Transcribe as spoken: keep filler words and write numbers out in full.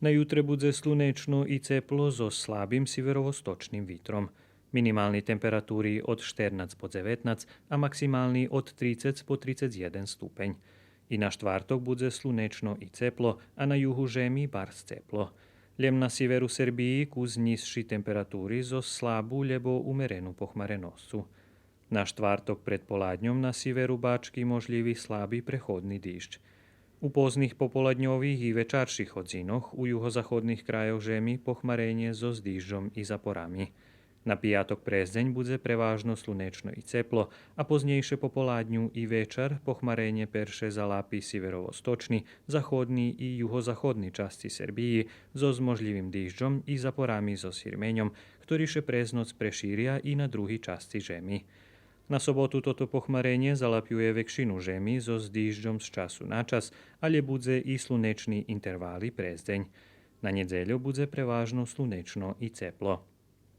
На ютре будзе слунечно и цепло зоз слабим сиверовосточним витром. Минимални температури од штернац по дзеветнац, а максимални од трицец по трицец єден ступень. И на штварток будзе слунечно и цепло, а на югу жеми барз цепло. Лєм на сиверу Сербиї кус нїзши температури зоз слабу лєбо умерену похмареносцу. На штварток предполадньом на сиверу Бачки можлїви слаби преходни диждж. У позних пополадньових и вечарших годзинох у югозаходних крайох жеми похмаренє зоз дижджом и запорами. На пияток през дзень будзе преважно слунечно и цепло, а познєйше пополадню и вечар похмаренє перше залапи сиверовосточни, заходни и югозаходни часци Сербиї зоз можлївим дижджом и запорами зоз гирменьом, хтори ше през ноц преширя и на други часци жеми. На соботу тото похмаренє залапює векшину жеми зоз дижджом з часу на час, алє будзе и слунечни интервали през дзень. На нєдзелю будзе преважно слунечно и цепло.